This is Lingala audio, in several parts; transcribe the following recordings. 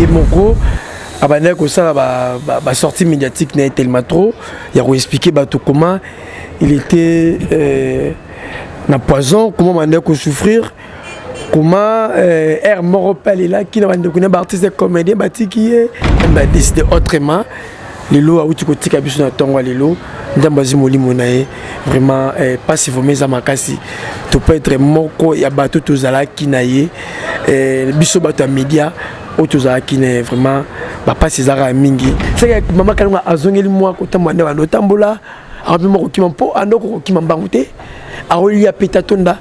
Ye moko abandaki kosala basortie médiatique na ye tellement trop ya koexpliquer bato comment il était na poison, comment bandaki kosouffrir, comment aire moko mpe alelaki na bandeko na baartiste comédien batiki ye, badécide autrement. Lelo awuti kotika biso na ntongo ya lelo. Nzambe azwi molimo na ye. Vraiment mpasi vraiment eza makasi. To peut être moko ya bato tozalaki na ye, biso bato ya média oyo tozalaki na ye, vraiment bapasi ezalaka mingi. Seke mama Kalunga azongeli mwa kotambola nde bando otambola, akomi mwa kokima mpo andoko kokima mbangu te, akolia peta tonda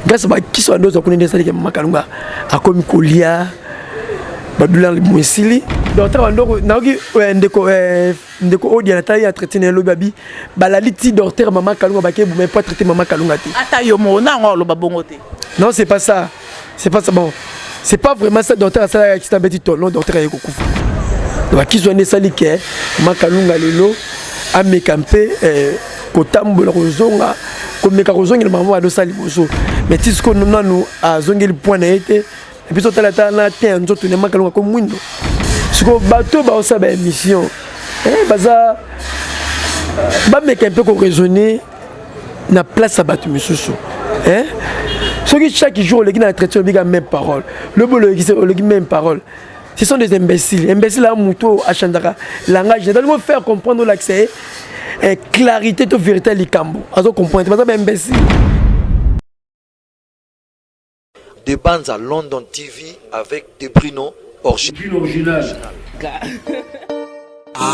grâce bakisi bando ozwa kuna. Nde esaliki mama Kalunga akomi kolia badula mo esili. Docteur bandoko nayoki ndeko odia natali entretien na elobi abi balali ti docteur mama Kalunga bake buma po traiter mama Kalunga te. Ata yo moko na yango oloba bongo te. Non, c'est pas ça, c'est pas ça. Bon, c'est pas vraiment ça. Docteur asalaka accident, beti tono, docteur aye kokufa. Bakisi wana esali ke mama Kalunga lelo ameka mpe kotambola, kozonga, komeka kozongela mama badosala liboso, mais ti sikoyo nanu azongeli point na ye te. Et puis totala ta na te ya nzoto ne mama Kalunga ko mwindo. Sikoyo bato baosala baémission, baza bameka mpe koraisonner na place ya bato misusu. Soki chaque jour oleki na entretien, olobika même parole, lobi oleki même parole, ce sont des imbéciles. Imbécile a moto achangeaka langage, nalingo faire comprendre, olakisa ye clarité to vérité ya likambo, azo comprendre te. Baza baimbécile. De Banza London TV avec De Bruno original.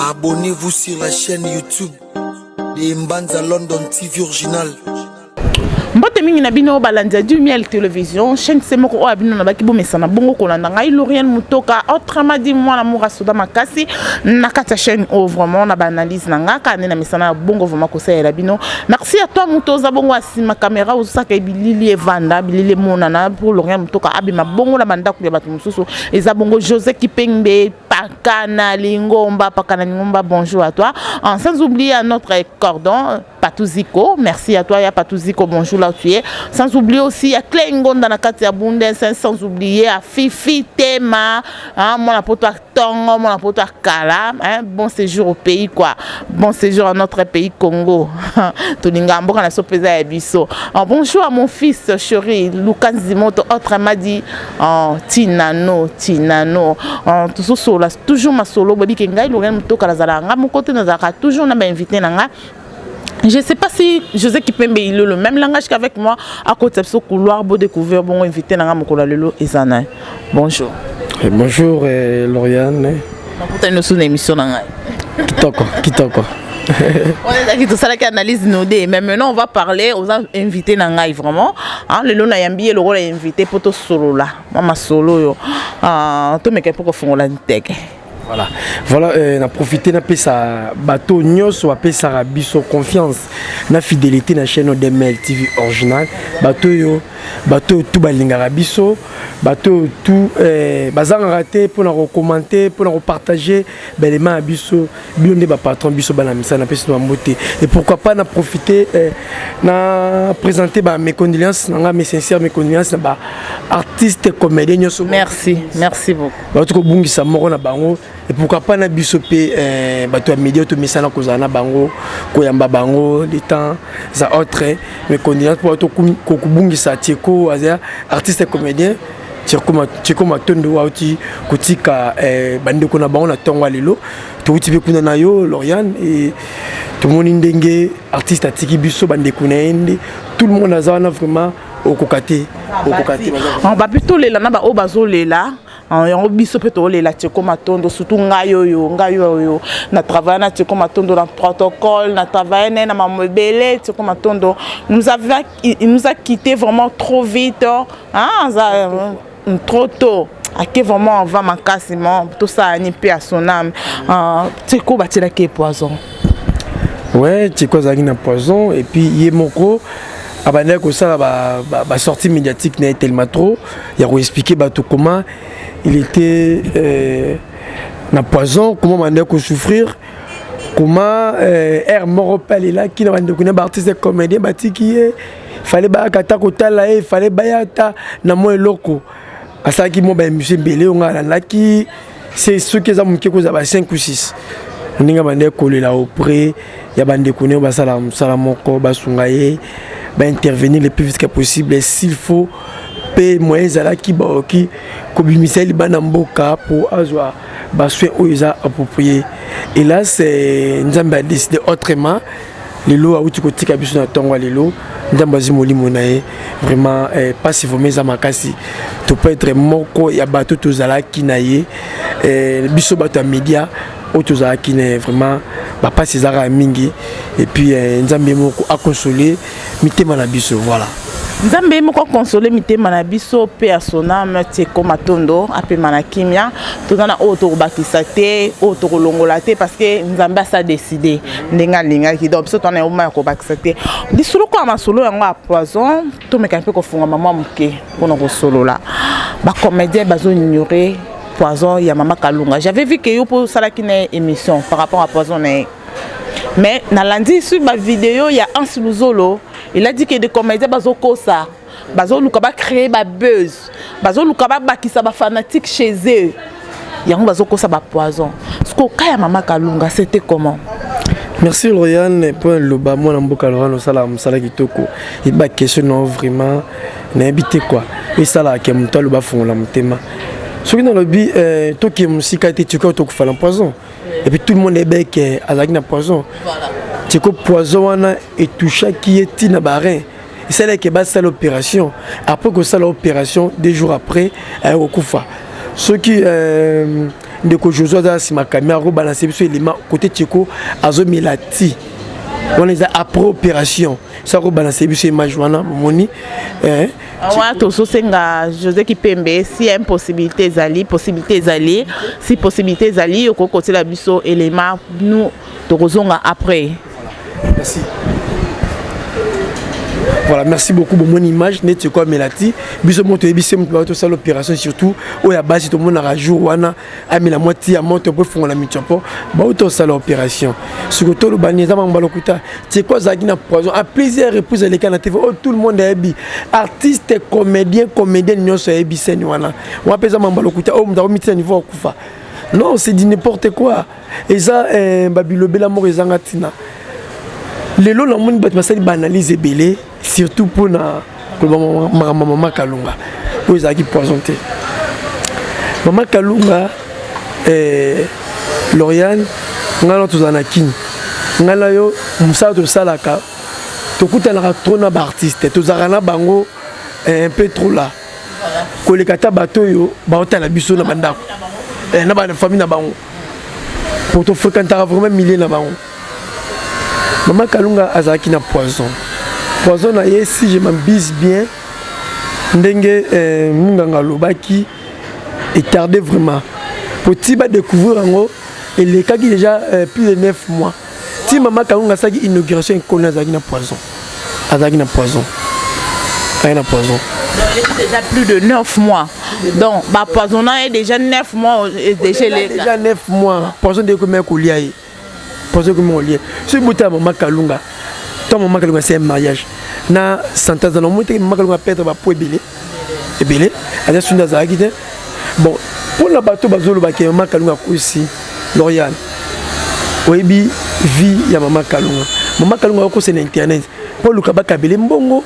Abonnez-vous sur la chaîne YouTube de Mbanza London TV Original. Mbote mingi na bino balandi ya Du Miel Télévision, chaîne se moko oyo bino nabaki bomesana bongo kolanda ngai Loriane Mutoka, autrement dit mwana moura soda makasi na kati ya chaîne oyo. Vraiment na baanalyse na nga kaka nde na mesana ya bongo vraiment kosalela bino. Merci à toi moto oza bongo asima caméra, ozosaka bilili evanda, bilili emonana pour Loriane Mutoka abima bongo na bandako ya bato mosusu. Eza bongo José Kipembe Pakana Lingomba, Pakana Lingomba, bonjour à toi. Sans oublier à notre cordon Patouziko, merci à toi, ya Patouziko, bonjour là où tu es. Sans oublier aussi à Clé Ngonda na kati ya Bundes, sans oublier à Fifi Tema, hein, mon poto tongo, mon poto kala, hein, bon séjour au pays quoi. Bon séjour à notre pays Congo. Tolinga mboka na sopeza ya biso. Bonjour à mon fils chéri Lukan Zimoto, autrement dit Tinano, Tinano. Toujours solo, toujours ma solo, babi kengai Lorraine Mutoka la nga mon côté nazaka toujours na ba invité na nga. Je ne sais pas si José Kipembe il a le même langage qu'avec moi. À côté de ce couloir, beau découvert, bon invité na mokolo lelo ezana. Bonjour. Et bonjour Lauriane. Nakuta nous une émission na ngai. Kitoko, kitoko. On est là tout ça qui analyse nos dés, mais maintenant on va parler aux invités na ngai vraiment. Hein, lelo na yambi le rôle invité poto solo là. Mama solo yo. Ah, to meke poko fongola nteke. Voilà, na profité napesa bato nyonso bapesaka biso confiance na fidélité na chaîne DML TV Original, bato oyo tu balingaka biso, bato oyo tu bazangaka te mpona kocommenter, mpona kopartager baélément ya biso. Bino nde bapatron, biso bana misala, napesi no bambo te. Et pourquoi pas na profiter na présenter ba mes condoléances na nga, mes sincères mes condoléances na baartiste comédien nyonso. Merci, merci beaucoup. Bauti kobungisa moko na bango. Et pourquoi pas na biso mpe bato ya média tomesana kozala na bango, koyamba bango de temps à autre. Mes condoléances mpo bato kokobungisa Tieko, aza artiste comédien Tieko Matondo, auti kotika bandeko na bango na ntongo ya lelo. Touti mpe kuna na yo Loriane e tomoni ndenge artiste atiki biso, bandeko na ye nde tout le monde aza wana. Vraiment okoka te, okoka te. Bapi tolela na baoyo bazolela yango, biso mpe tolela Tieko Matondo, surtout ngai oyo na travaille na Tieko Matondo na protocole, na travaille naye na mambo ebele. Tieko Matondo nous avait, il nous a quitté vraiment trop vite, hein, aza trop tôt, ake vraiment avant makasi mo tosala ni mpe à son âme. Tieko batielaki ye poison. Ouais, Tieko azalaki na poison. Et puis ye moko abandaki kosala basortie médiatique na ye tellement trop ya koexpliquer bato comment il était na poison, comment bandaki kosouffrir, comment aire moko mpe alelaki na bandeko na baartiste comédien batiki ye, fallait bayaka ata kotala ye, fallait baya ata na mwa eloko. Asalaki mwa baémission ebele oyo ngai alandaki, se soki eza moke kozala ba 5 ou 6, ndenge abandaki kolela auprès ya bandeko ne oyo basalaka mosala moko, basunga ye, baintervenir le plus vite que possible. S'il faut mpe moyen ezalaki, baoki kobimisa ye libanda mboka mpo azwa basoin oyo eza approprié. Hélas, Nzambe adécide autrement. Lelo awuti kotika biso na ntongo ya lelo. Nzambe azwi molimo na ye. Vraiment, mpasi vraiment eza makasi. To peut être moko ya bato tozalaki na ye, biso bato ya média oyo tozalaki na ye, vraiment bapasi ezalaka mingi. Et puis Nzambe moko aconsole mitema na biso, voilà. Nzambe moko akonsole mitema na biso mpe ya son âme. Tieko Matondo apema na kimia. Toza na oyo tokobakisa te, oyo tokolongola te, parce que Nzambe asa décide ndenge alingaki. Donc biso toza na yoma ya kobakisa te. Lisolo koya masolo yango ya poison, tomeka mpe kofungama mwa moke mpona kosolola. Bacomédien bazoignore poison ya Mama Kalunga. J'avais vu que yo mpo osalaki na ye émission par rapport à poison na ye, mais nalandi sur bavideo ya Anse Luzolo, il a dit que des comédiens bazokosa, bazoluka bacréer babuzz, bazoluka babakisa bafanatique chez eux, yango bazokosa bapoison. Siko ka ya Mama Kalunga, c'était comment? Merci Loriane mpo loba mwana mboka. Loriane, osalaka mosala kitoko. Yeba question no, vraiment nayebi te quoi esalaka ke moto aloba, afongola motema. Soki nalobi tokee mosika te, tikoyo tokufa na poison. Et puis tout le monde yebi ke azalaki na poison. Tiko poison wana etouchaki ye ntina barein, esalaki basala opération. Après kosala opération, 2 jours après aye kokufa. Soki ndeko Josué aza nsima caméra, akobalanse biso elema côté Tiko azomela ti wana eza après opération. So akobalanse biso image wana, bomoni. Wana tozosenga José Kipembe, si ya impossibilité ezali, possibilité ezali, si possibilité ezali, okoki kotiela biso élément. Nous tokozonga après. Merci. Voilà, merci beaucoup. Bomoni image neti ko amela ti. Biso moto toyebi se moto tosala opération, surtout oyo ya basi, tomonaka jour wana amela mwa ti ya moto po efongola mitsopo. Bauta osala opération. Soki tolobani, eza makambo lokuta. Tiko azalaki na poison à plusieurs reprises, eleka na TV oyo tout le monde ayebi, artiste comédien, comédienne nyonso ayebi scène wana. Wana mpe eza makambo lokuta oyo moto akomitina niveau akufa. Non, c'est du n'importe quoi. Eza babilobela moko ezanga ntina. Lelo namoni bato basali baanalyse ebele, surtout mpona koloba makambo Mama Kalunga oyo ezalaki poison te. Mama Kalunga, Loriane, ngai na tozala na Kini, ngai na yo, mosala tosalaka, tokutanaka trop na baartiste, tozalaka na bango un peu trop là koleka ata bato oyo baotala biso na bandako, na bafamille na bango, po tofréquentaka vraiment milieu na bango. Mama Kalunga azalaki na poison. Poison na ye, si je m'abuse bien, ndenge munganga alobaki, etarde vraiment po ti badécouvrir yango, elekaki déjà plus de 9 mois. Ti Mama Kalunga asalaki inauguration ekolo, azalaki na poison, azalaki na poison, azalaki na poison. Déjà plus de 9 mois. Donc bapoisonna ye déjà 9 mois déjà. Déjà 9 mois, poison nde ekomi kolia ye, poison ekomi kolia. Soki botala Mama Kalunga, ntango Mama Kalunga asala mariage na sante, aza na omoi teke Mama Kalunga perdre bapoids ebele ebele, aza sundi azalaki te. Bon, mpona bato bazolobaki Mama Kalunga akosi, Loriane, oyebi vie ya Mama Kalunga. Mama Kalunga akosa na internet mpo luka bakabele mbongo,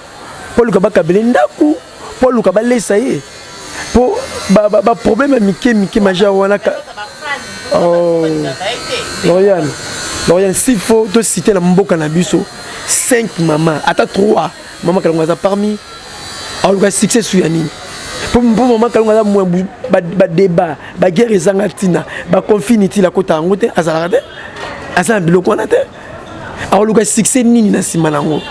mpo luka bakabele ndako, mpo luka balesa ye, mpo baproblème ya mike mike majeur wana. Oh, Loriane, Loriane, s'il faut tocite na mboka na biso 5 mama, ata 3, Mama Kalunga aza parmi. Aluka succès su ya nini? Mpo Mama Kalunga aza mwa badébat, baguerre ezanga ntina, baconflit inutile, akota yango te, azalaka te, aza na biloko wana te. Aoluka succès nini na nsima nango?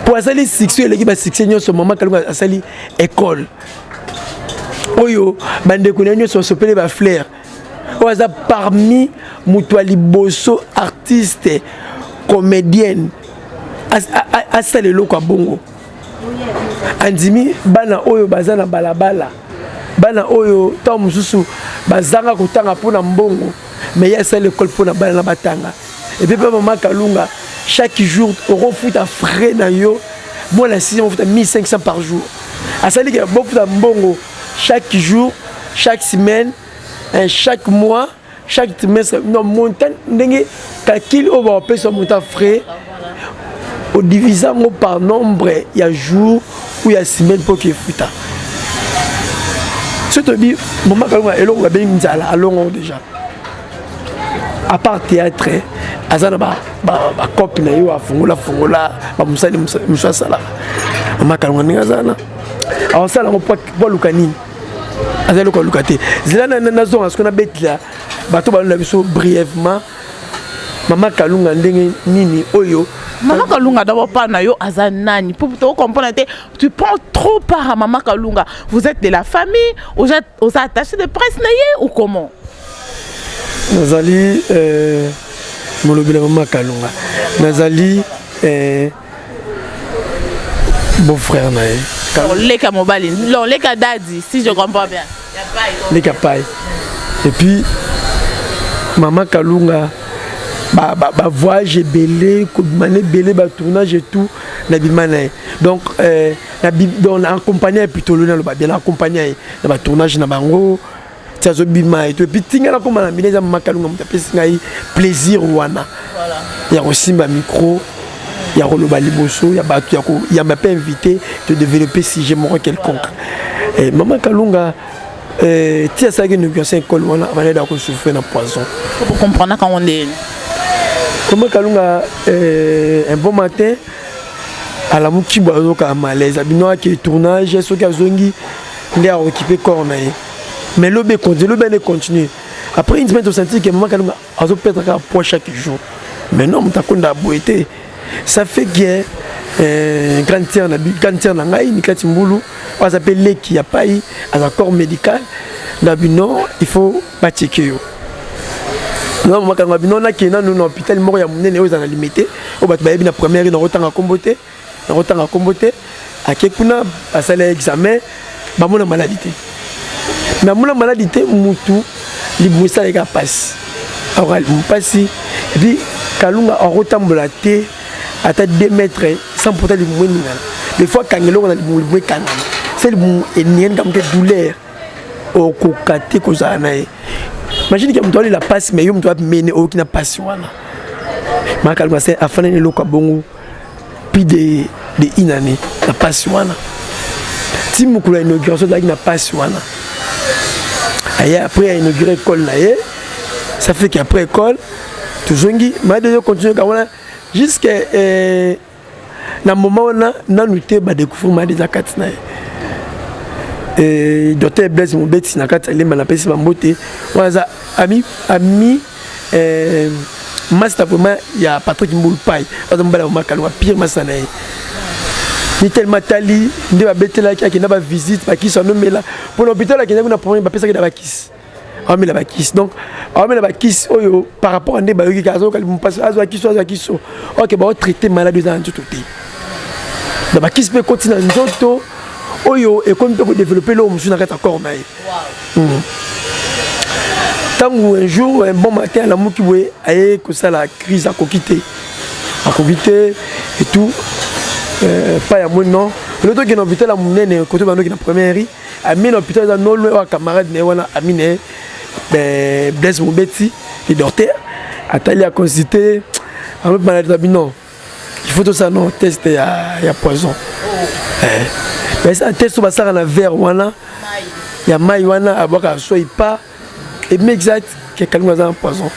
Mpo asali succès eleki basuccès nyonso. Mama Kalunga asali école oyo bandeko na ye nyonso basopeli bafleur, oyo aza parmi moto ya liboso artiste comédienne asala eloko ya bongo. Andimi bana oyo baza na balabala, bana oyo ntango mosusu bazanga kotanga mpona mbongo, mais ye asala école mpona bana na batanga. Et puis mpe Mama Kalunga, chaque jour okofuta frais na yo, mwana sisi ofuta 1500 par jour. Asali ke bofuta mbongo. Chaque jour, chaque semaine, hein, chaque mois, chaque trimestre, non, montant ndenge calcul oyo bakopesa montant frais, odivise yango par nombre ya jour ou ya semaine mpo ke efuta. Soki toyebi mama Kalunga, eloko babengi nzala alongo déjà. À part théâtre, aza na bacope na ye oyo afongola fongola, bamosali mosu asalaka. Mama Kalunga, ndenge aza na aosala yango po aluka nini? Aza eloko aluka te. Zela nazonga soki nabetela bato balonda biso brièvement mama Kalunga ndenge nini oyo. Mama Kalunga d'abord, pa na yo aza nani? Pour te comprendre te, tu prends trop part à mama Kalunga. Vous êtes de la famille, oza attaché de presse na ye ou comment? Nazali molobi na mama Kalunga, nazali beau-frère na ye. Leka mobali, non, leka dadi, si je comprends bien. Leka pai. Et puis mama Kalunga, bavoyage ebele, kobima na ebele, batournage et tout, nabima na ye. Donc donc na accompagné ye plutôt, naloba bien, na accompagné ye na batournage na bango ti azobima et tout. Et puis tinga nakoma na mine, eza mama Kalunga moto apesi ngai plaisir wana ya kosimba micro, ya koloba liboso ya bato, ya koyamba mpe invité, de développer sujet moko quelconque. Mama Kalunga, ti asalaki inauguration école wana, abandaki kosouffrir na poison. Comprendre kango ndeni? Mama Kalunga, un bon matin alamuki boye, azokaa malaise, abino ake tournage, soki azongi nde aokipe corps na ye. Mais lobi econtinue, lobi ane continue. Après une semaine, tosenti ke mama Kalunga azoperdre kaka poids chaque jour. Mais non, moto akonda boye te. Ça fait que grande sœur na grande sœur na ngai Nikati Mbulu, oyo aza mpe leki ya pai, aza corps médical na bino, il faut bacheke yo non. Mama Kalunga bino, nakende nanu na hôpital moko ya monene oyo eza na Limete, oyo bato bayebi na première, nakotanga nkombo te, nakotanga nkombo te. Ake kuna, basala examen, bamona maladi te. Mais amona maladi te, mutu libumu esalaka mpasi, akoka libumu mpasi. Et puis Kalunga akotambola te ata 2 mètres sans pourtant libumu eningana. Des fois akanga eloko na libumu, libumu ekangana, se libumu eningani kaka moke, douleur okoka te kozala na ye. Imagine ke moto alela mpasi, mais yo moto amene oyoki na mpasi wana. Makalunga se afandani eloko ya bongo plus de une année na mpasi wana, ti mokolo ya inauguration azalaki na mpasi wana. Aye après ainauguré école na ye. Ça fait qu'après école, tozongi malade ezo continue kaka wana jusque na moment wana nanu te badécouvrir malade eza kati na ye. Docteur Blaise Mobeti na kati ya Lemba, napesi bambote. Wana aza ami, master vraiment ya Patrick Mbulu Pai, aza mobali ya mama Kalunga, pire master na ye. Ni tellement tali nde babetelaki, akenda bavisite, bakisi anomela mpona hôpital. Akendaki kuna premier, bapesaki na bakisi, aomela bakisi. Donc aomela bakisi oyo par rapport nde bayoki kaka azoyoka mpasi, azwa kisi, azwa kisi. Ok, baotraite maladi eza na nzoto te na bakisi mpe ekoti na nzoto oyo ekomi mpe kodéveloppe eloko mosusu na kati ya corps na ye. Ntango un jour, un bon matin, alamuki boye, aye kosala crise, akoki te, akoki te et tout. Pa ya moi, non, elo tokende hôpital ya monene kote bandoki na première ami na hôpital eza no loin, oyo camarade na ye wana, ami na ye Blaise Mobeti, le docteur atali, aconsulte alobi maladi na bino, il faut tosala no test ya poison. Eh. Test oyo basalaka na verre wana ya mai wana, abwaka soi pa, ebimi exact ke Kalunga aza na poison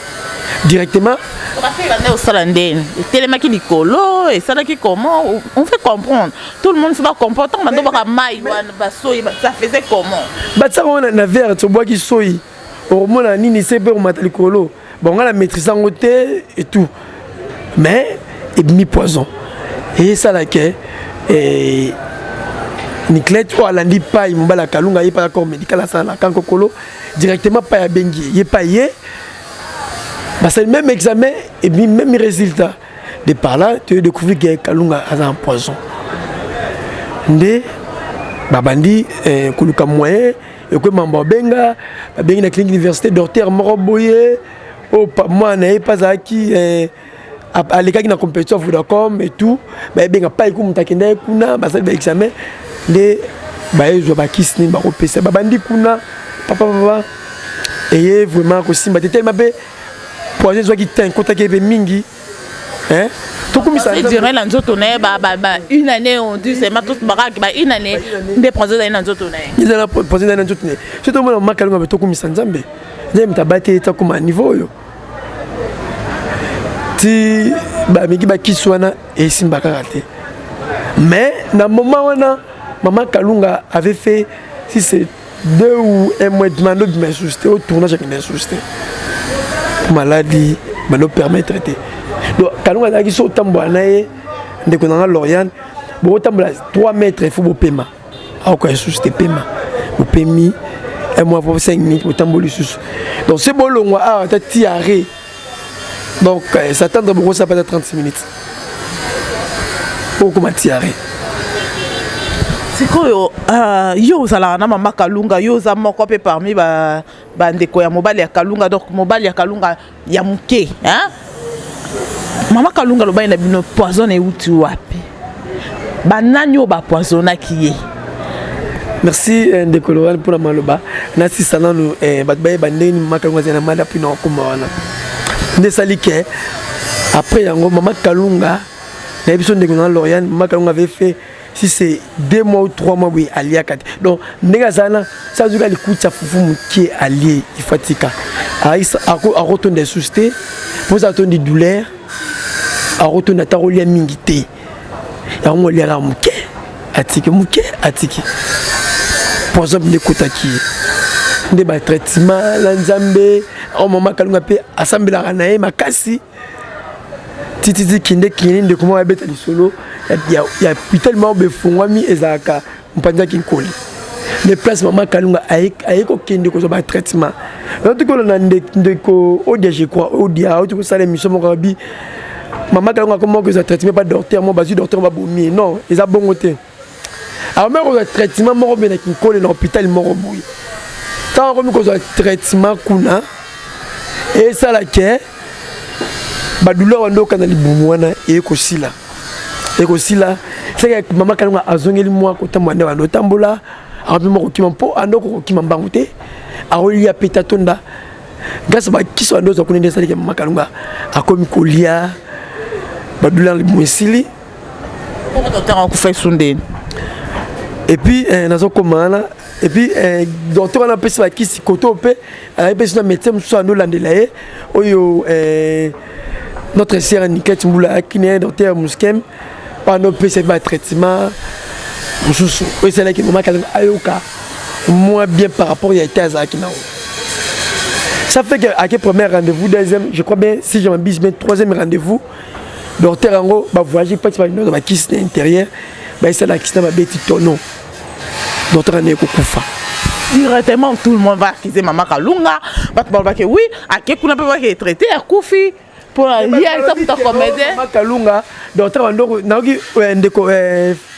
directement. Banda osala ndeni etelemaki likolo, esalaki comment? On fait comprendre tout le monde, faut bacomprendre. Ntango bando baka mai wana, basoi, ça faisait comment? Batiaka wana na verre, tobwaki soi, okomona nini se mpe komata likolo. Bon, nga na maîtrise yango te et tout, mais ebimi poison. Esalaka Niclete oyo alandi pai mobali ya Kalunga, ye mpe corps médical, asala na kankokolo. Directement pai abengi ye, ye pai ye, basali même examen, ebimi même résultat. De par là tu découvrir que Kalunga aza un poison. Nde babandi koluka moyen ekoyeba, babenga, babengi na clinique université docteur moko boye oyo mwana na ye mpe azalaki alekaki na compétition ya Vodacom et tout. Bayebenga pai ku moto akendaki kuna, basali baexamen nde Bayezwa bakisi nini bakopesa, babandi kuna papa papa, eye vraiment kosimba te, telema mpe poison ezwaki te, ekotaki ebe mingi. Tokumisa durée na nzoto na ye ba une année, on dit seulement tous bakaki ba une année nde poison ezali na nzoto na ye. Ezala poison ezali na nzoto na ye. Soki tomona Mama Kalunga mpe, tokumisa Nzambe. Nzambe moto abati ye takoma niveau oyo. Ti bameki bakisi wana, esimba kaka te. Mais na moment wana, Mama Kalunga avait fait, si c'est 2 ou 1 mois, demande obima lisusu te, o tournage akende lisusu te, maladie bando permettre te. Donc Kalunga azalaki so otambola na ye, ndeko na nga Loriane, bokotambola 3 mètres, il faut bopema, aoka lisusu te, pema, bopemi un mois po 5 minutes, botamboli lisusu. Donc se bolongwa awa ata ti arrêt, donc s'attendre bokosala pata 36 minutes okoma ti arrêt. Sikoyo yo ozalaka na Mama Kalunga, yo oza moko mpe parmi bandeko ya mobali ya Kalunga, donc mobali ya Kalunga ya moke, hein? Mama Kalunga alobaki na bino poison euti wapi? Banani oyo bapoisonnaki ye? Merci, ndeko Lorane, mpona maloba. Nasisa nanu, bato bayeba ndenge nini Mama Kalunga azali na mada mpina okóma wana. Nde esali ke après yango, Mama Kalunga, nayebi so ndeko na Loriane, Mama Kalunga avait fait, si c'est 2 mois ou 3 mois boye, aliaka te. Donc ndenge azala na sa, azuka likuti ya fufu moke alie, ifo atika, akotonda lisusu te, mpoza atondi douleur, akotonda ata kolia mingi te. Yango aliaka moke, atiki moke, atiki. Poison nde ekotaki ye, nde batraitement na Nzambe. Ao Mama Kalunga mpe asambelaka na ye makasi tititi, kende kende, ndeko moko abeta lisolo ya hôpital moko befungwami, ezalaka mopanzi Kinkoli, nde place Mama Kalunga aye kokende kozwa batraitement. Nauti kolanda ndeko Odia, je crois Odia auti kosala émission moko, abi Mama Kalunga akoma kozwa traitement pa docteur moko, bazwi docteur babomi. Non, eza bongo te. Akomi kozwa traitement moko boye na Kinkole, na hôpital moko boye. Ntango akomi kozwa traitement kuna, esala ke badouleur wana okanda libumu wana eye kosila, ekosila. Seke Mama Kalunga azongeli mwa kotambola nde bando otambola, akomi mwa kokima, mpo andoko kokima mbangu te, akolia pe tatonda grâce bakisi bando ozwa kuna. Nde esalaki Mama Kalunga akomi kolia, badouleur libumu esili. Docteur akufa esu ndeni? Et puis nazokoma wana. Et puis docteur wana apesi bakisi koto mpe ayepesi na médecin mosusu andolandela ye, oyo notre sœur Niket Mbula ayaki na ye, docteur Muskem wana, opesa ye batraitement mosusu oyo esalaki Mama Kalunga ayoka moins bien par rapport ya ete azalaki nango. Ça fait que ake premier rendez-vous, deuxième, je crois bien, si je m'abuse bien, troisième rendez-vous, docteur yango bavoyage mpasi, bandoza bakisi na intérieur, baesala kisi na babeti tono, docteur anaye kokufa. Directement, tout le monde va accuser Mama Kalunga. Bato balobaki oui, ake kuna mpe bake traité, akufi mpo ye aza moto comédien. Mama Kalunga, docteur bandoko, nayoki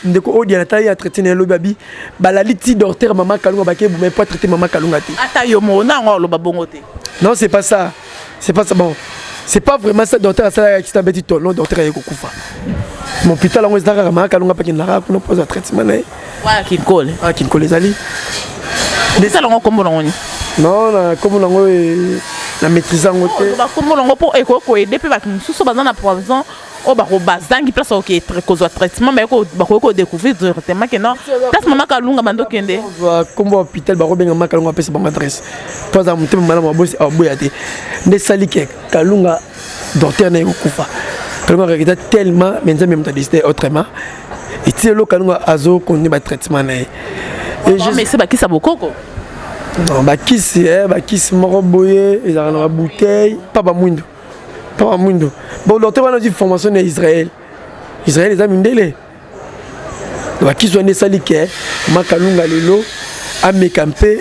ndeko Odia, natali ya traité na ye elobi, abi balali ti docteur Mama Kalunga bake buma po traité Mama Kalunga te. Ata yo moko na yango aloba bongo te. Non, c'est pas ça, c'est pas ça. Bon, c'est pas vraiment ça. Docteur asalaka accident, beti tono, docteur aye kokufa. Mon hôpital yango eza kaka Mama Kalunga mpe akendaka kuna mpo azwa traitement na ye. Wana Kinkole. Ah, Kinkole ezali. Esala yango nkombo nango nini? Non, na nkombo nango na maîtrise yango te. Bakombo nango mpo ekoki koaider mpe bato mosusu baza na poison oyo bako bazangi place bakoki kozwa traitement, bakoki kodécouvrir directement ke non, place Mama Kalunga bando okende. Nkombo ya hôpital bakobenga Mama Kalunga, apesa bango adresse, mpo aza motema malamu, aboya te. Nde esali ke Kalunga, docteur na ye kokufa. Kalunga akakita tellement, mais Nzambe moto adécide autrement. Eti lelo Kalunga azokontinue batraitement na ye. Ese bakisa bokoko? Non, bakisi, bakisi moko boye ezalaka na babouteille pa bamwindo, pa bamwindo. Bon, docteur wana ozwi formation na Israël. Israël eza mindele. Bakisi wana esali ke Makalunga lelo ameka mpe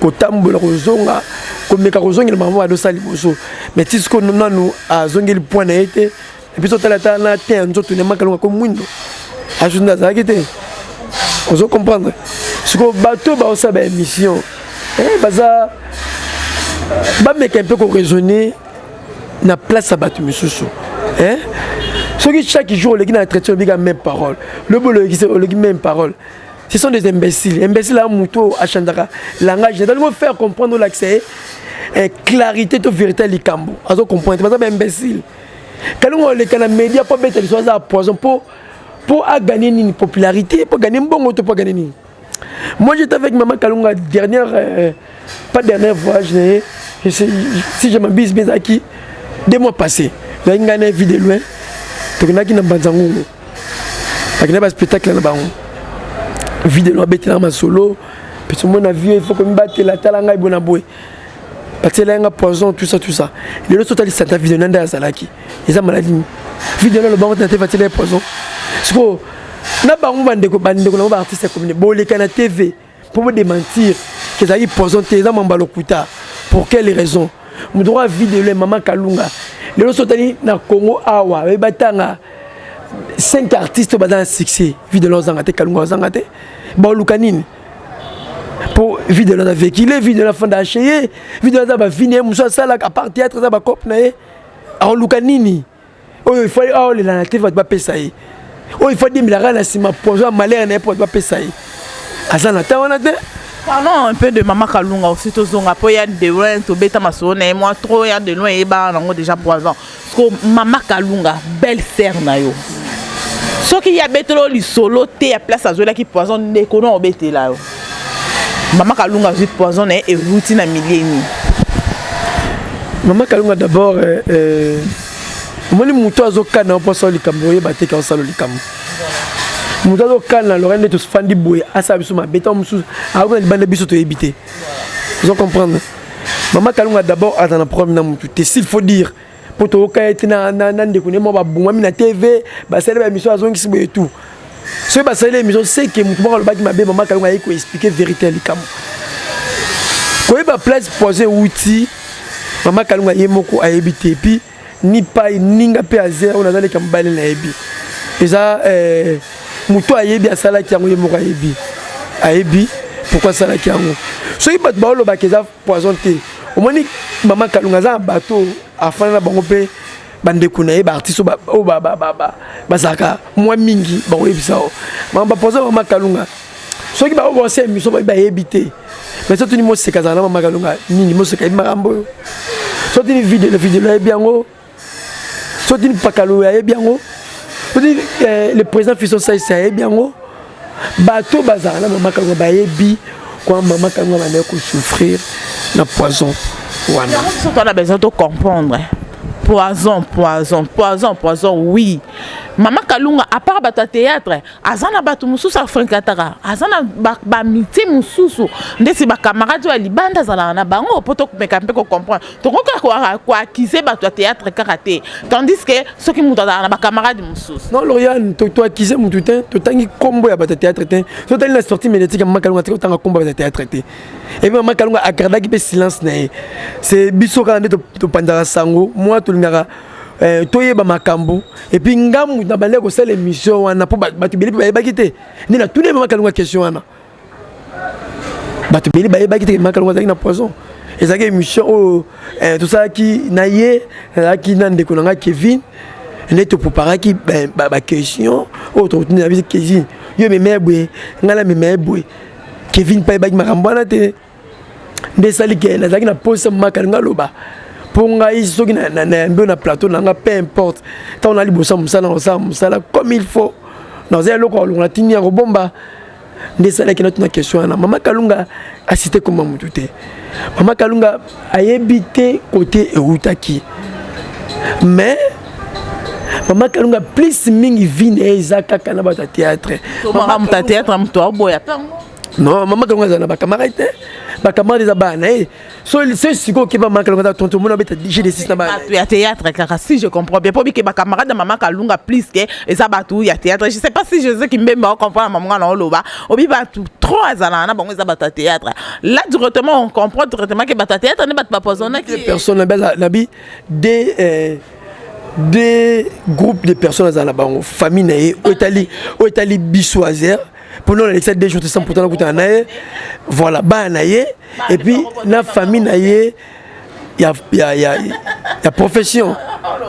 kotambola, kozonga, komeka kozongela makambo badosala liboso. Mais ti sikoyo nanu azongeli point na ye te. Et puis totala ata na te ya nzoto ne Makalunga ko mwindo ajout nde azalaki te. Ozo comprendre? Sikoyo bato baosala baémission, baza bameka mpe koraisonner na place ya bato misusu. Soki chaque jour oleki na traitement, olobika même parole, lobi oleki même parole. Ce sont des imbéciles. Imbécile a moto achandaka langage. Nalingo faire comprendre olakisa ye clarité to vérité likambo. Azo comprendre. Baza ba imbécile. Kalunga oleka na média mpo abeta liso aza poison mpo agagner nini? Popularité, mpo gagner mbongo to mpo agagner nini? Moi, j'étais avec Maman Kalunga dernière, pas dernière voyage, mais je sais, si je m'abuse bien, ezalaki 2 mois passés. Nazalaki ngai na Vie de Loin, tokendaki na Mbanza Ngungu, bakendaki baspectacle na bango. Vie de Loin abetelaka masolo mpe omona vie, il faut komibatela. Tala ngai boye na boye, batiela yanga poison, tout ça, tout ça. Lelo so otali santa video na nde azalaki, eza maladi nini? Video na lobango te na te, batiela ye poison. Sikoyo na bango bandeko nango baartiste ya commune boleka na TV mpo bodémentir ke ezalaki poison te, eza mamba lokuta. Pour quelle raison moto oyo video le Mama Kalunga? Lelo so otali na Congo awa, bayebi batanga 5 artistes oyo baza na succès, video ozanga te, Kalunga ozanga te. Baoluka nini? Mpo video aza véhicule, video afanda acheye, video aza bavini ye mosu asalaka à part théâtre, aza bacope na ye. Aoluka nini oyo ifo aolela na te, bato bapesa ye? Oyo ifo adiembelaka na nsima poison ya malere na ye mpo bato bapesa ye? Aza na temps wana te. Parlons un peu de Mama Kalunga aussi. Tozonga po ya de loin, tobeta masolo na ye mwa trop. Ya de loin eyebaka nango déjà poison. Parce que Mama Kalunga, belle sœur na yo, soki ye abetela yo lisolo te ya place azwelaki poison, ndeko na obetela yo. Mama Kalunga azwi poison na ye euti na milieu nini? Mama Kalunga d'abord, omoni moto azokana mpo asala likambo, oyeba te ka osala likambo. Moto azokana lora nde tofandi boye, asala biso mabe, ntango mosusu akoki na libanda, biso toyebi te. Ozo comprendre? Mama Kalunga d'abord aza na problème na motu te, s'il faut dire, mpo toyoka ye te na ndeko ne mwa babungwami na TV, basali baémission, azongisi boye tout. Soki basali émission, seke motu moko alobaki mabe, Mama Kalunga aye koexpliquer vérité ya likambo. Koyeba place poison euti, Mama Kalunga ye moko ayebi te. Et puis ni pai ninga mpe azer oyo naza leka mobali nayebi, eza moto ayebi asalaki yango, ye moko ayebi, ayebi pourquoi asalaki yango. Soki bato baolobaka eza poison te, omoni Mama Kalunga aza na bato afanda na bango mpe bandeko na ye baartiste oyo bazalaka mwa mingi, bakoyebisa o mama bapoison. Mama Kalunga, soki bango bosa émission, bayebi te. Mais so tuni Moseka, azala na Mama Kalunga mingi, Moseka ayebi makambo oyo. So tuni video, video ayebi yango. So tuni Pakalo, ayebi yango. So tuni le président Fiston Saisi, ayebi yango. Bato bazala na Mama Kalunga bayebi kwa Mama Kalunga bandaki kosouffrir na poison wana. Biso toza besoin to comprendre poison, poison, poison, poison. Oui, Mama Kalunga, à part bato ya théâtre, aza na bato mosusu afréquentaka, aza na baamitié mosusu ndeti bacamarade oyo ya libanda azalaka na bango, mpo tokomeka mpe kocomprendre. Tokoki koaccuser bato ya théâtre kaka te, tandis que soki moto azalaka na bacamarade mosusu. Non, Lauriane, toaccuser motu te, totangi nkombo ya bato ya théâtre te. Totali na sortie médiatique ya Mama Kalunga, tika otanga nkombo ya bato ya théâtre te. Et puis Mama Kalunga agardaki mpe silence na ye. C'est biso kaka nde topanzaka sango mwa, tolingaka toyeba makambo. Et puis ngambu na bandeki kosala émission wana mpo bato ebele mpe bayebaki te. Nde natuni Mama Kalunga question wana, bato ebele bayebaki te Mama Kalunga azalaki na poison. Ezalaki émission oyo tosalaki na ye, nazalaki na ndeko na ngai Kevin, nde topréparaki baquestion oyo tokotuni na biso. Kevin, yo mema ye boye, ngai na mema ye boye. Kevin mpe ayebaki makambo wana te. Nde esali ke nazalaki na posa Mama Kalunga aloba, mpo ngai soki nayambi oyo na plateau na nga, peu importe ntango na liboso ya mosala, nakosala mosala comme il faut, naza eloko ya kolongola tini ya kobomba. Nde esalaki natuna question wana. Mama Kalunga aciter komba motu te. Mama Kalunga ayebi te kote eutaki. Mais Mama Kalunga plus mingi vie na ye eza kaka na bato ya théâtre. Moto ya théâtre, moto aoboya mpe. Non, Mama Kalunga azala na bacamarade te, bacamarade eza bana na ye. So sikoyo okeba, Mama Kalunga aza tonto, omona abeta G6 na bana. Bato ya théâtre kaka, si je comprends bien, mpo bike bacamarade ya Mama Kalunga plus ke eza bato ya théâtre. Je sais pas si José Kimbemba ocomprendre mama nga na oloba. Obi bato trop azalaka na bango eza bato ya théâtre. Là, directement, on comprend directement ke bato ya théâtre nde bato bapoisonnaki. Personne nabi deux groupes de personnes azala na bango, famille na ye oyo etali biso azer mpona nalekisa 2 jours te sans pourtant nakutana na ye. Voilà, bana na ye et puis na famille na ye. Ya, ya, ya, ya profession,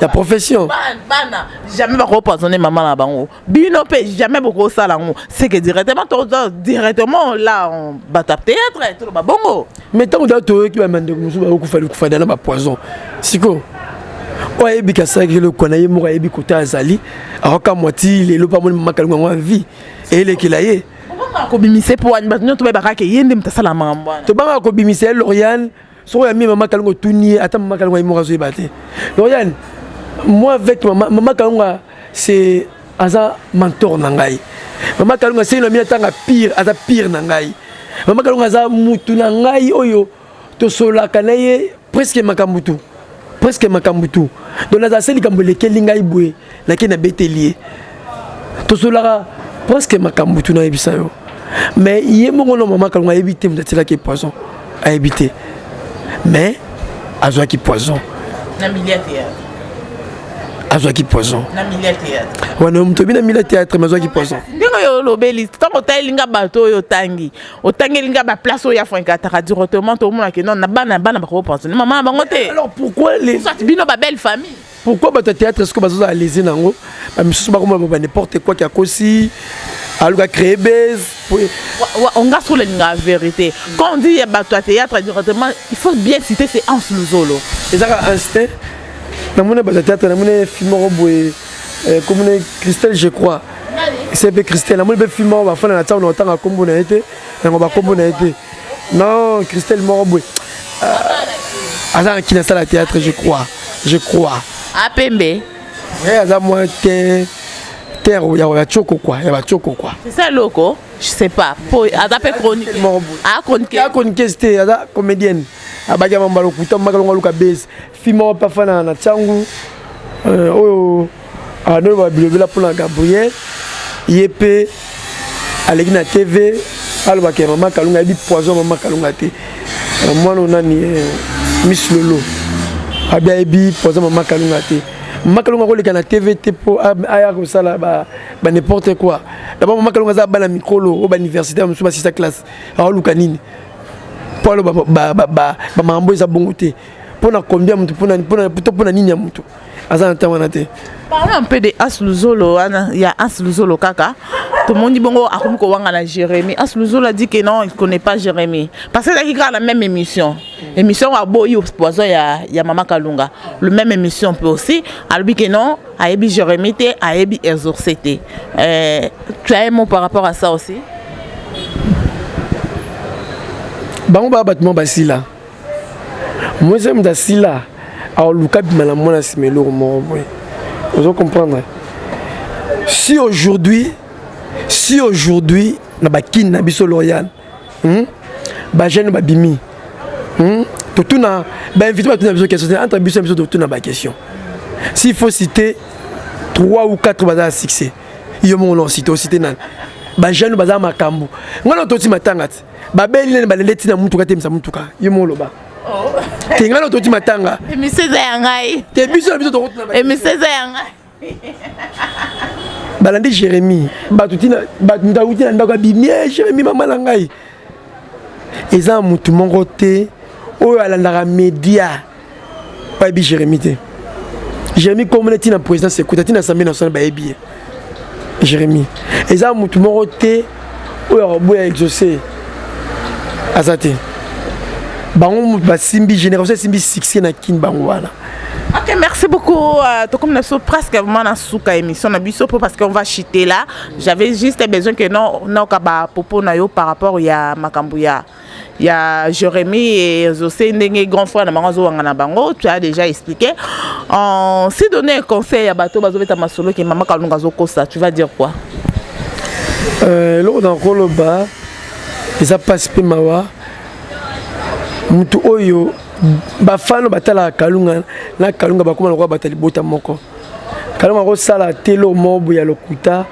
ya profession. Bana jamais bakopoisonne mama na bango. Bino mpe jamais bokosala yango. C'est que directement toza directement là, bato ya théâtre, toloba bongo. Mais ntango daa toyoki bamandeko mosusu bakokufa likufa na bapoison, sikoyo oyo ayebi kasalaki eloko na ye moko, ayebi kota azali, akokamwa ti lelo mpe amoni mama Kalunga yango avi eyelekela ye. Obangaka kobimisa mpo wani bato nyonso bayebaka ke ye nde moto asala makambo wana? Tobangaka kobimisa ye, Loriane. Soki oyambi mama Kalunga, otuni ye, ata mama Kalunga ye moko azoyeba te. Loriane, moi avec mama, mama Kalunga, c'est aza mentor na ngai. Mama Kalunga, seki na mi atanga pire, aza pire na ngai. Mama Kalunga aza mutu na ngai oyo tosololaka na ye presque makambo tu, presque makambo tu. Donc naza se likambo elekeli ngai boye, nake nabeteli ye, tosololaka presque makambo tu, nayebisa yo. Mais ye moko no, mama Kalunga ayebi te moto atielaki poison, ayebi te, mais azwaki poison. Na milieu théâtre. Azwaki poison. Na milieu théâtre. Wana moto obi na milieu théâtre, mais azwaki poison. Ndenge oyo olobeli, ntango otali nga bato oyo otangi, otangeli nga baplace oyo afréquentaka directement, tomonake non, na bana, bana bakopoisonne mama na bango te. Alors pourquoi les Soit bino babelle famille. Pourquoi bato ya théâtre sikoyo bazozala lese nango? Bamisusu bakomona ba n'importe quoi, ki akosi, aluka créer base. Onga sur la vérité, quand on dit bato ya théâtre directement, il faut bien citer, c'est Hans Luzolo. Ezaka instinct. Namoni bato ya théâtre, namoni film moko boye, komona Christelle, je crois c'est mpe Christelle. Namoni mpe film moko bafanda na ntango na otanga nkombo na ye te, yango bakombo na ye te. Non, Christelle moko boye aza na kini, asala théâtre, je crois, je crois. Apembe. Aza mwa te terre ya batioko quoi, ya batioko quoi. C'est ça loko, je sais pas, po aza mpe chronique, a chronique. A chroniqueuse te, aza comédienne. Abaki mamba lokuta makalongo, aluka base. Film moko mpe afanda na ntiangu oyo anoyo babilobela mpona Gabriel, ye mpe aleki na TV, alobaka ya mama Kalunga, ayebi poison mama Kalunga te. Mwana nani, Miss Lolo, abi ayebi poison mama Kalunga te. Mama Kalunga akoleka na TV te mpo aya kosala ba n'importe quoi. D'abord, mama Kalunga aza bana mikolo oyo bauniversité mosusu basisa classe, aoluka nini mpo aloba bamakambo eza bongo te? Mpona combien motu to mpona nini ya motu aza na ntango wana te? Parlons un peu de As Luzolo wana ya As Luzolo kaka. Tomoni bongo akomi kowanga na Jérémy. As Luzolo a dit que non, il ne connaît pas Jérémy. Parce que ezalaki kaka la même émission. Émission aboyi poison ya Mama Kalunga. Le même émission peut aussi alobi que non, ayebi Jérémy te, ayebi exorcé te. Tu as un mot par rapport à ça aussi? Bango baa bato mwa basila mwese, moto asila aoluka bima na mwana nsima eloko moko boye. Ozo comprendre? Si aujourd'hui, si aujourd'hui na bakini na biso, Loriane, Bajeune babimi, Totuna bainvité, batuna biso question entre biso na biso, totuna baquestion. S'il faut citer trois ou quatre baza ya succès, yo moko na ocite, ocite nani? Bajeune baza makambo ngai na toti matanga ti babeli nani, balele ntina mutuka temisa mutuka, yo moko oloba te, ngai na toti matanga. Émission eza ya ngai. Te, biso na biso tokotuna. Émission eza ya ngai. Balandi Jérémie, bato tina bato, moto awuti na ndako abimi Jérémie mama na ngai. Eza motu moko te oyo alandaka média bayebi Jérémie te. Jérémie komona ntina président sekuta, ntina Assemblée nationale bayebi ye. Jérémie eza motu moko te oyo akoboya exaucé, aza te. Bango basimbi génération, esimbi succès na Kini, bango wana. Ok, merci beaucoup. Comme nous sommes presque vraiment dans la émission, na biso parce qu'on va chuter là. J'avais juste besoin que non non kaba popo na yo par rapport ya makambo ya Jérémie et José, ndenge grand frère na bango wanga na bango, tu as déjà expliqué. En si donner un conseil à bato bazo beta masolo que maman Kalunga zo kosa, tu vas dire quoi? Eloko na koloba eza mpasi mpe mawa. Motu oyo bafano batalaka Kalunga na Kalunga bakóma lokola bato ya libota moko. Kalunga akosala te eloko moko boye ya lokuta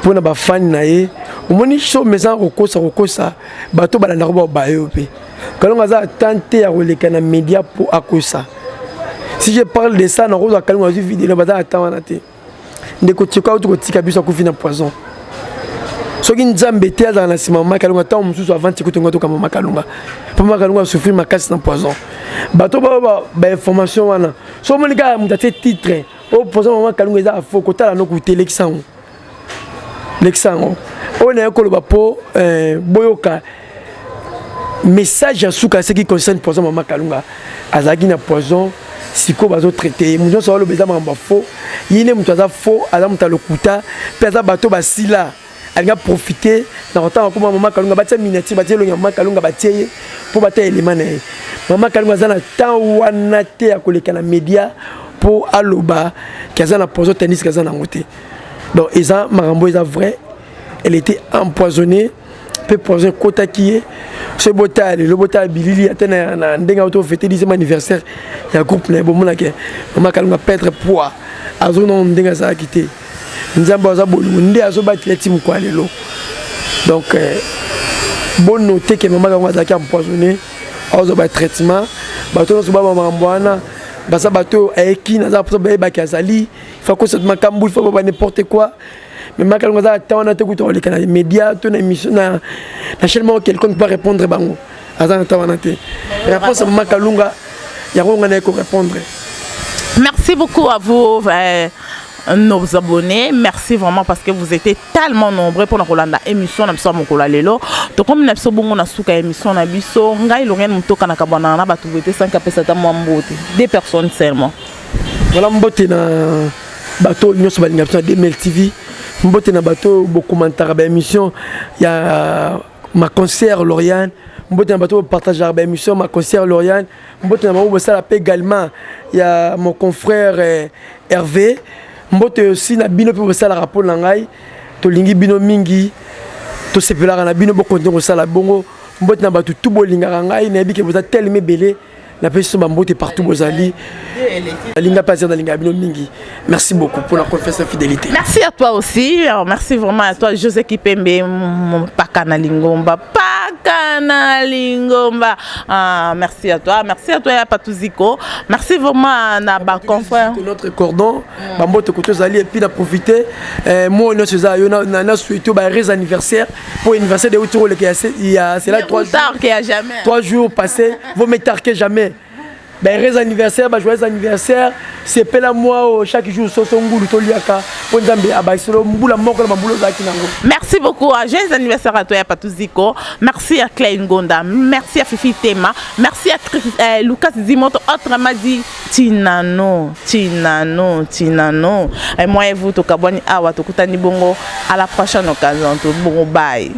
mpona bafani na ye. Omoni so mesa kokosa kokosa bato balandaka bao bayo mpe Kalunga aza atan te ya koleka na média mpo akosa. Si je parle de ça, nakozwa Kalunga azwi video, baza atan wana te. Ndeko Tieko auti kotika biso, akufi na poison. Soki Nzambe te azala na nsima mama Kalunga, ntango mosusu avant tiko tonga toka mama Kalunga, mpo mama Kalunga asouffrir makasi na poison. Bato bao bainformation wana, so omoni kaka moto atie titre oyo poison mama Kalunga, eza afo kotala no kuta, elekisa yango, lekisa yango. Oyo naye koloba mpo boyoka message ya suka, ce qui concerne poison mama Kalunga. Azalaki na poison, sikoyo bazotraite ye. Moto nyonso aloba eza makambo ya faux, ye nde moto aza faux, aza moto alokuta mpe aza bato basila alinga profite na kotanga koma mama Kalunga. Batia miniature, batie elongi ya mama Kalunga, batie ye mpo batia elema na ye. Mama Kalunga aza na temps wana te ya koleka na média mpo aloba ke aza na poison, tandis ke aza nango te. Donc eza makambo eza vrai, elle était empoisonnée mpe poison ekotaki ye. Soki botala lelo, botala bilili ata na ndenge auto fêter 10e anniversaire ya groupe na ye, bomonake mama Kalunga perdre poids, azongi nango ndenge azalaki te. Nzambe aza bolingo nde azobatela ti mokwa lelo. Donc bonote ke mama Kalunga azalaki empoisonné, azwa batraitement. Bato nyonso baba makambo wana baza bato oyo ayeki naza mposa bayebaki azali fa kosa makambo, il faut baba n'importe quoi. Mais mama Kalunga aza ata wana te kuta koleka na média to na émission na chaîne moko quelconque pas répondre bango. Aza na ta wana te. Réponse ya mama Kalunga yango nga naye korépondre. Merci beaucoup à vous, nos abonnés. Merci vraiment parce que vous étiez tellement nombreux pour la émission na biso mokolo lelo. To comme na biso bongo na suka émission na biso, ngai Lorraine Mutoka na kabwana na bato bote 5 apesa ta mwa mbote. Deux personnes seulement. Voilà, mbote na bato nyonso balinga biso na 2000 TV, mbote na bato bokomantaka baémission ya ma concert Lauriane, mbote na bato bopartageaka baémission ma concert Lauriane, mbote na bango bosala mpe également ya mon confrère Hervé, mbote aussi na bino mpe bosalaka mpo na ngai. Tolingi bino mingi, tosepelaka na bino, bokontinue kosala bongo. Mbote na bato tu bolingaka ngai, nayebi ke boza telema ebele. Napesi so bambote partout bozali, nalinga mpe azer, nalingaka bino mingi. Merci beaucoup pour la confiance et fidélité. Merci à toi aussi. Alors, merci vraiment à toi, José Kipembe, Pakana Lingomba. Pakana Lingomba. Ah, merci à toi. Merci à toi, Patouziko. Merci vraiment à ba confrère. Notre cordon, bambote koto zali et puis na profiter moi nyonso eza yo na souhaiter ba heureux anniversaire pour anniversaire de autour le il y a c'est là 3 tard qu'il y a jamais. 3 jours passés, vaut mieux tard que jamais. Ba heureux anniversaire, ba joyeux anniversaire. Sepela mwa chaque jour soso ngulu toliaka mpo Nzambe abakiselo mbula moko na bambula ozalaki nango. Merci beaucoup, joyeux anniversaire à toi, Patouziko. Merci à Clay Ngonda, merci à Fifi Tema, merci à Lucas Zimoto, autrement dit Tinano, Tinano, Tinano. Et moi et vous, tokabwani awa, tokutani bongo à la prochaine occasion. Bongo, bye.